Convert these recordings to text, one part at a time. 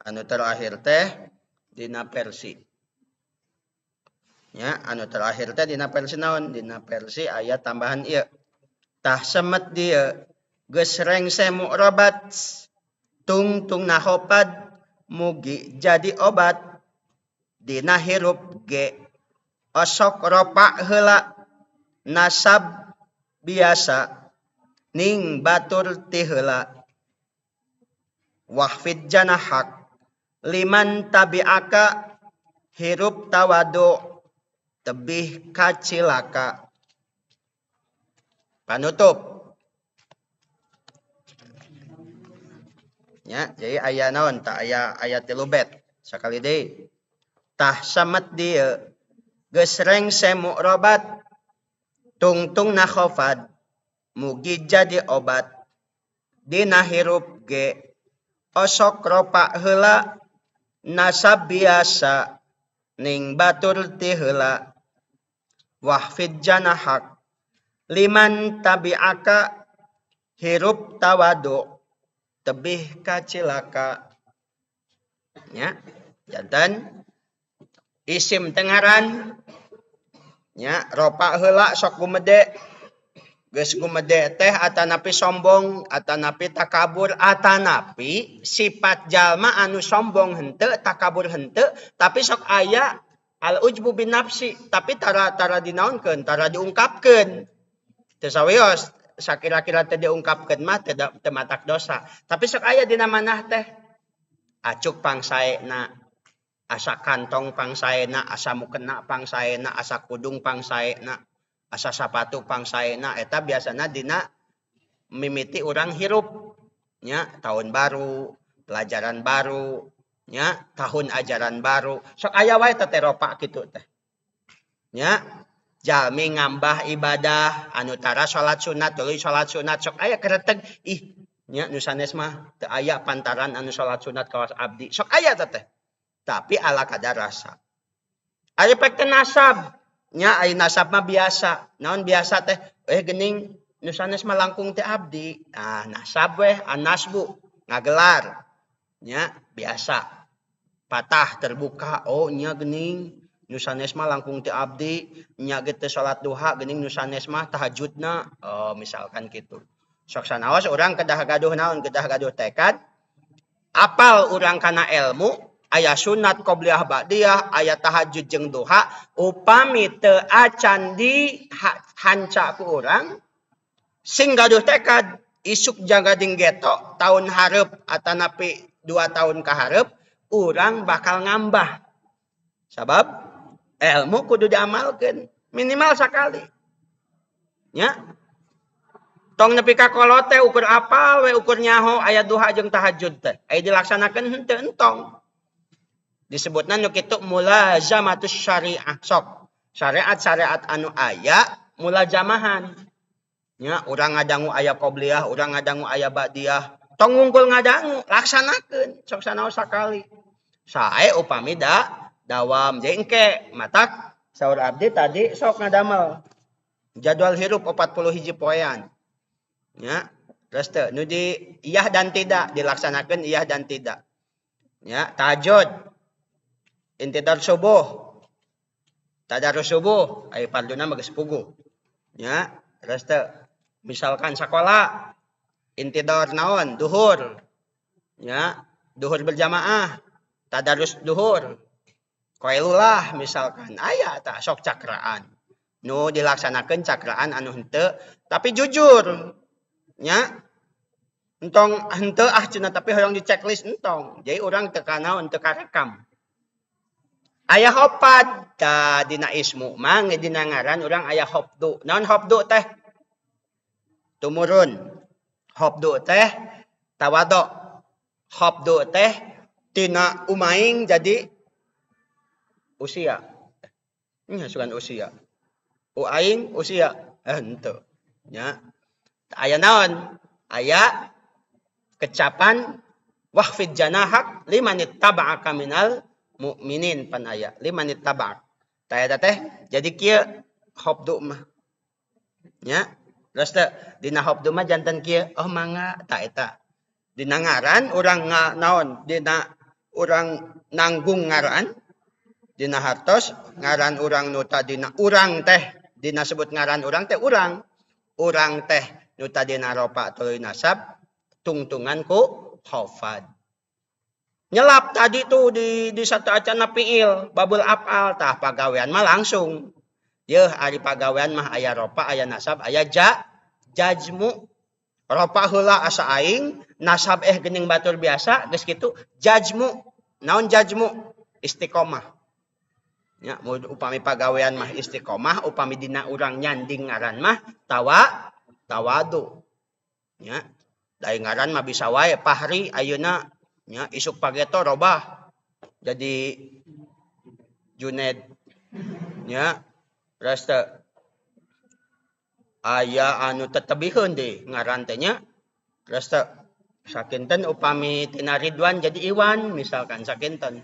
Anu terakhir teh dina versi. Nya anu terakhir teh dina versi naon? Dina versi aya tambahan ieu. Tah semet dieu geus rengse mu'robat tungtung nahopad mugi jadi obat dina hirup ge osok ropa heula nasab biasa ning batur ti heula wahfid janahak liman tabi'aka hirup tawadu tebih kacilaka. Panutup. Ya, jadi aya naon tah aya aya 3 bet sakali deui. Tah samet dieu geus rengse mu'robat tungtung nakhofad mugi jadi obat dina hirup ge osok ropa heula nasab biasa ning batur ti heula wahfid janahak liman tabi'aka hirup tawadu tebih kacilaka. Nya janten isim tengaran nya ropa heula sok gumede geus gumede teh atanapi sombong atanapi takabur atanapi sifat jalma anu sombong henteu takabur henteu tapi sok aya al ujbu bin nafsi tapi tara dinaonkeun tara diungkapkeun teu sawios sakira-kira teu diungkapkeun mah teu matak dosa tapi sok aya dina manah teh acuk pangsaena asa kantong pangsaena asa mukena pangsaena asa kudung pangsaena asa sapatu pangsaena eta biasana dina mimiti urang hirup nya tahun baru pelajaran baru nya tahun ajaran baru sok aya wae teh ropa kitu teh nya jalmi ngambah ibadah anu tara salat sunat tuluy salat sunat sok aya kereteg ih nya nu sanes mah teu aya pantaran anu salat sunat kawas abdi sok aya teh tapi ala kadar rasa ari pek teh nasab nya ari nasab mah biasa naon biasa teh geuning nu sanes mah langkung teh abdi ah nasab weh anasbu ngagelar nya biasa patah terbuka oh nya geuning nu sanes mah langkung teh abdi nya ge teu salat duha geuning nu sanes mah tahajudna oh misalkan kitu sok sanaos urang kedah gaduh naon kedah gaduh tekad apal urang kana ilmu aya sunat qobliyah ba'diyah aya tahajud jeung duha upami teu acan di hanca ku urang sing gaduh tekad isuk jaga ding geto tahun hareup atanapi 2 tahun ka hareup urang bakal ngambah sabab ilmu kudu diamalkeun minimal sakali nya tong nepi ka kolot teh ukur apal we ukur nyaho aya duha jeung tahajud teh aya dilaksanakeun henteu entong disebutna nu kitu mulazamatus syariah sok syariat-syariat anu aya mulazamahan nya urang ngadangu aya qobliyah urang ngadangu aya ba'diyah tong ngungkul ngadangu laksanakeun sok sanaos sakali sae upami da dawam jadi engke matak saur abdi tadi sok ngadamel jadwal hirup 41 poean nya terus teu nu di iyah dan tidak dilaksanakeun iyah dan tidak nya tahajud intidar subuh tadarus subuh aya farduna mah geus puguh nya terus teu misalkan sakola intidar naon duhur nya duhur berjamaah tadarus duhur qailulah misalkan aya tah sok cakraan nu dilaksanakeun cakraan anu henteu tapi jujur nya entong henteu ah cenah tapi hoyong di checklist entong jadi urang teu kanaon teu karekam aya hopad tah dina ismu mah dina ngaran urang aya hopdu naon hopdu teh tumurun hopdu teh tawadu hopdu teh tina umaing jadi usia nya sugan usia uaing usia henteu nya aya naon aya kecapan wahfid janahak liman ittaba'aka minal mukminin pan aya liman ittaba'ak tah eta teh jadi kieu hobdu mah nya terus teh dina hobdu mah janten kieu oh mangga tah eta dina ngaran urang naon dina Urang nanggung ngaran dina hartos ngaran urang nu tadina urang teh dina sebut ngaran urang teh urang urang teh nu tadina ropa tuluy nasab tungtungan ku khafad. Nyelap tadi tuh di satu acana fiil babul afal. Tah, pagawean mah langsung yeuh. Ari pagawean mah aya ropa, aya nasab, aya jazmu. Ropa heula asa aing, nasab geuning batur biasa geus kitu. Jazmu naon? Jazmu istiqomah ya. Upami pagawean mah istiqomah, upami dina urang nyanding ngaran mah tawadu nya. Da ngaran mah bisa wae Fahri ayeuna nya, isuk pageto robah jadi Juned nya. Resta aya anu tetebihkeun di ngaran teh nya. Resta sakinten upami tina Ridwan jadi Iwan misalkan, sakinten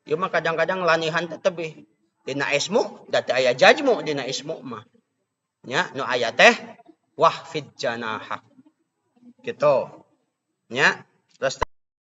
ieu mah kadang-kadang lanihan tetebih dina ismu da teu aya jazmu dina ismu mah nya. Nu aya teh wahfid janahak gitu nya. Terus.